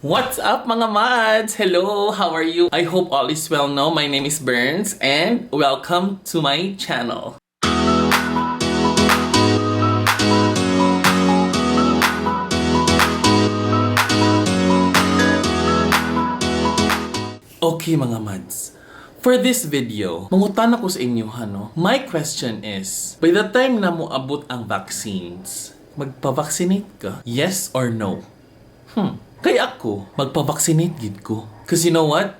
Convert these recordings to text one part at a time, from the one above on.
What's up, mga mads? Hello, how are you? I hope all is well now. My name is Burns and welcome to my channel. Okay, mga mads. For this video, mangutan ako sa inyo, no? My question is, by the time na moabot ang vaccines, magpa-vaccinate ka? Yes or no? Kay ako, magpa-vaccinate gid ko. 'Cause you know what?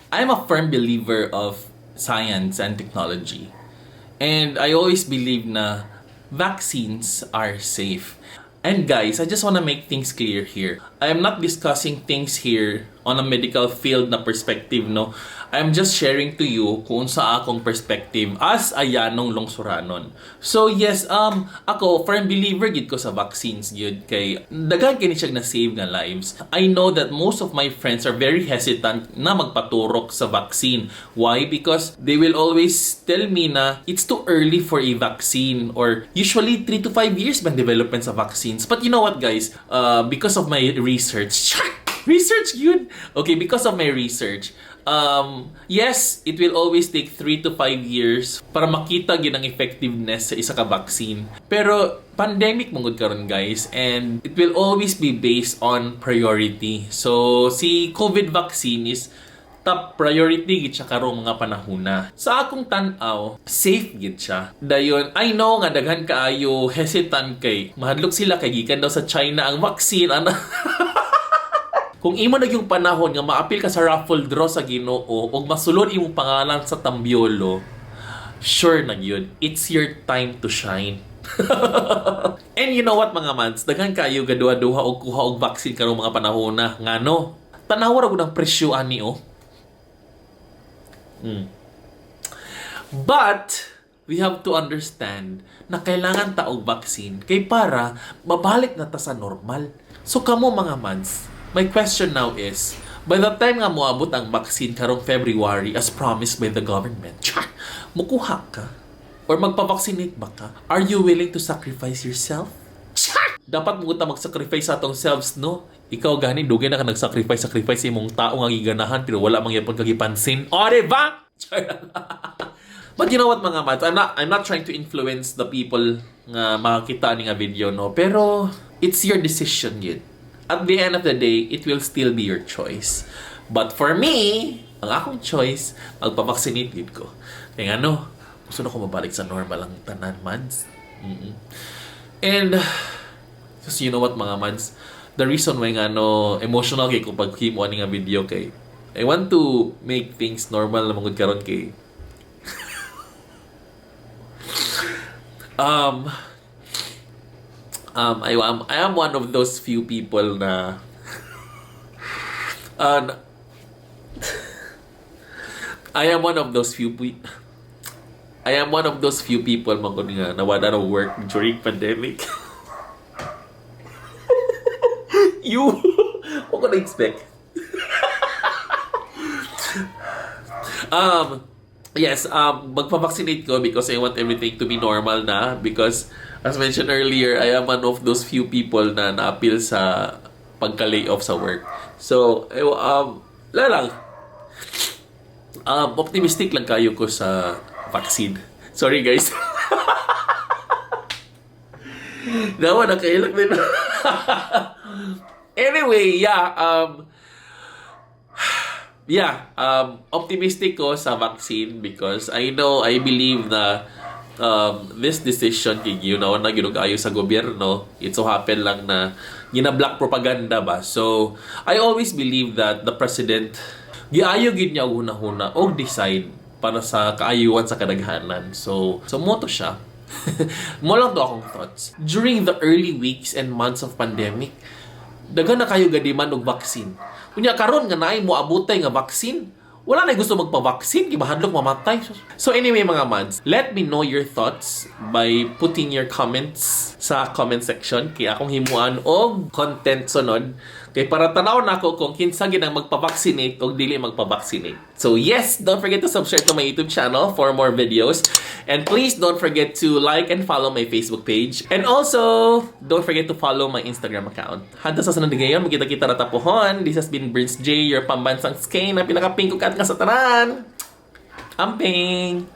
I'm a firm believer of science and technology. And I always believe na vaccines are safe. And guys, I just wanna make things clear here. I am not discussing things here on a medical field na perspective, no? I'm just sharing to you kung sa akong perspective as a yanong lungsuranon. So yes, ako, firm believer gid ko sa vaccines gyud kay daghan kini siya na save nga lives. I know that most of my friends are very hesitant na magpaturok sa vaccine. Why? Because they will always tell me na it's too early for a vaccine or usually 3 to 5 years bang development sa vaccines. But you know what, guys? Because of my research, research yun. Okay, because of my research, yes, it will always take 3 to 5 years para makita gid ang effectiveness sa isa ka vaccine. Pero pandemic man gud karon, guys, and it will always be based on priority. So si COVID vaccine is top priority gid siya karong mga panahona. Sa akong tan-aw, safe gid siya. Dayon, I know nga daghan kaayo hesitant kay mahadlok sila kay gikan daw sa China ang vaccine ana. Kung imo na yung panahon nga maapil ka sa raffle draw sa Ginoo ug masulod imong pangalan sa tambyolo, sure na yun. It's your time to shine. And you know what, mga mads, daghan kayo gaduha-duha og kuha og vaccine karong mga panahon na. Ngano? Tanawa ra gud ang presyo ani, oh. But we have to understand na kailangan ta og vaccine kay para mabalik na ta sa normal. So kamo, mga mads, my question now is, by the time nga moabot ang vaccine karong February as promised by the government, char, mukuha ka? Or magpa-vaccinate ba ka? Are you willing to sacrifice yourself? Char! Dapat mo ta mag-sacrifice sa atong selves, no? Ikaw gani, dugay na ka nag-sacrifice, sacrifice imong tao nga giganahan, pero wala man gyapon ka gipansin. O, di ba? Char. But you know what, mga mads, I'm not trying to influence the people nga makakita ni nga video, no? Pero it's your decision yun. At the end of the day, it will still be your choice. But for me, ang akong choice, magpa-vaccinate gid ko. Kaya ano, gusto na ko mabalik sa normal ang tanan, mads. And just you know what, mga mads, the reason why nga no, emotional kay ko pag himo ani nga video kay I want to make things normal na mangud karon kay I am one of those few people na I am one of those few people man gud nga nawala ng work during pandemic. You what could I expect? Yes, magpa-vaccinate ko because I want everything to be normal na because, as mentioned earlier, I am one of those few people na na-appeal sa pagka-lay off sa work. So, wala lang. Optimistic lang kayo ko sa vaccine. Sorry, guys. Nawa na kailak din. Anyway, yeah, optimistic ko sa vaccine because I know, I believe na this decision kay na ginugayo sa gobyerno. It so happen lang na gina-black propaganda ba. So, I always believe that the president giayo gid niya og hunahuna og decide para sa kaayuhan sa kadaghanan. So mo to siya. Mo lang to akong thoughts. During the early weeks and months of pandemic, daghan na kayo gadiman og vaccine. Unya karon nga naay moabutay nga vaccine, wala na gusto magpa-vaccine, gibahadlok mamatay. So anyway, mga mads, let me know your thoughts by putting your comments sa comment section kay akong himuan og content sunod. Kay para tanaw nako kung kinsa gid ang magpa-vaccinate o dili magpa-vaccinate. So yes, don't forget to subscribe to my YouTube channel for more videos. And please don't forget to like and follow my Facebook page. And also, don't forget to follow my Instagram account. Hangtod sa sunod ngayon, magkita-kita ra ta pohon. This has been Prince J, your pambansang skane na pinaka-pink kat nga sa tanan. Amping!